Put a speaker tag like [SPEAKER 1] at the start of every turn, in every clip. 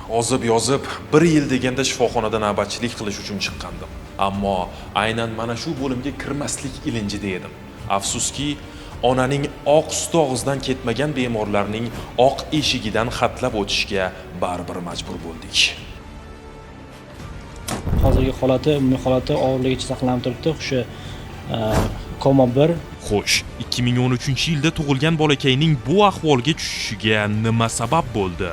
[SPEAKER 1] Ozib yozib, bir yil deganda shifoxonada navbatchilik qilish uchun chiqqandim. Ammo aynan mana shu bo'limga kirmaslik ilinjida edim. Afsuski, onaning oq suti og'zidan ketmagan bemorlarning oq eshigidan hatlab o'tishga baribir majbur bo'ldik.
[SPEAKER 2] Hozirgi holati, umumiy holati og'irligicha saqlanib turibdi. O'sha koma 1.
[SPEAKER 1] Xo'sh, 2013-yilda tug'ilgan bolakayning bu ahvolga tushishiga nima sabab bo'ldi?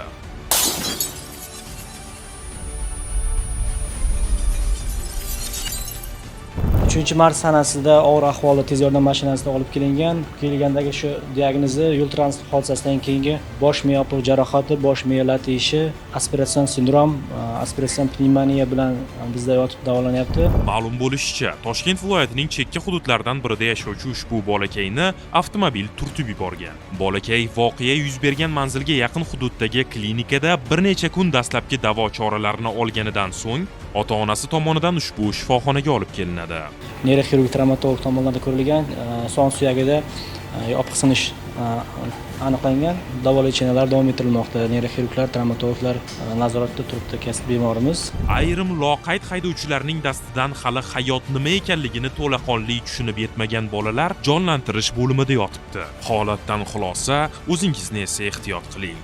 [SPEAKER 2] 3 mart sanasida og'ir ahvolda tez yordam mashinasida olib kelingan. Kelgandagi shu diagnozi yo'l transport hodisasidan keyingi bosh miya yopiq jarohati, bosh miya lat yeyishi, aspiratsion sindrom, aspiratsion pnevmoniya bilan bizda yotib davolanyapti.
[SPEAKER 1] Ma'lum bo'lishicha, Toshkent viloyatining chekka hududlaridan birida yashovchi ushbu bolakayni avtomobil turtib yuborgan. Bolakay voqea yuz bergan manzilga yaqin hududdagi klinikada bir necha kun dastlabki davo choralarini olganidan so'ng ota-onasi tomonidan ushbu shifoxonaga olib kelinadi.
[SPEAKER 2] Neyroxirurg travmatolog tomonidan ko'rilgan, son suyagida yopiq sinish aniqlangan. Davolash davom ettirilmoqda. Neyroxirurglar, travmatologlar nazoratda turibdi kasb bemorimiz.
[SPEAKER 1] Ayrim loqayd haydovchilarning dastidan hali hayot nima ekanligini to'laqonli tushunib yetmagan bolalar jonlantirish bo'limida yotibdi. Holatdan xulosa, o'zingizni esa ehtiyot qiling.